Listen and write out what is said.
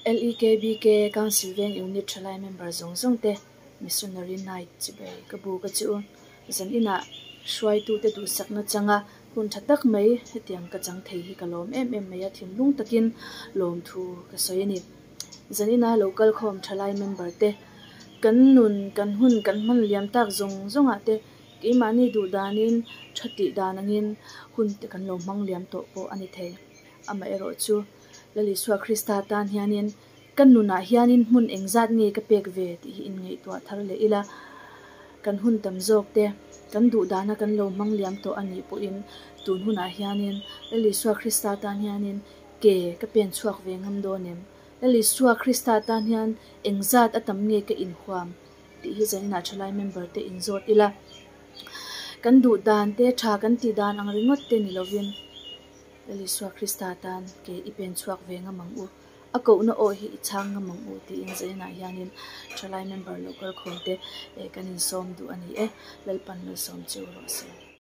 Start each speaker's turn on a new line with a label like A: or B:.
A: LEKBK Council Veng Unit Thalai member zawng zawng te Missionary Night chibai ka bu ka chu zan inah hruaitute duhsakna changa hun tha tak mai hetiang ka chang thei hi ka lawm em em mai a, thinlung takin lawmthu ka sawi a ni. Zan ina lo kal khawm thalai member te kan nun kan hun kan hman liam tak zawng zawngah te keimahni duh danin tha tih dan angin hun te kan lo hmang liam tawh pawh a ni thei. Amaherawhchu Lal Isua Krista tan hianin ka nunah hianin hmun engzat nge ka pek ve tih hi inngaihtuah thar leh ila, kan hun tam zawk te kan duh dana kan lo hmang liam tawh a nih pawhin tun hunah hianin Lal Isua Krista tan hianin ke ka pen chhuak ve ngam dawn em? Lal Isua Krista tan hian engzat a tam nge ka inhuam tih hi zaninah thalai member te inzawt ila, kan duh dan te tha kan tih dan ang ringawt te ni lovin, Lal Isua Krista tan ke i pen chhuak ve ngam ang u, a kohna aw hi i chhang ngam ang u tiin zaninah hianin thalai member local khawmte kan insawm duh a ni e, Lalpan malsawm cheu rawh se.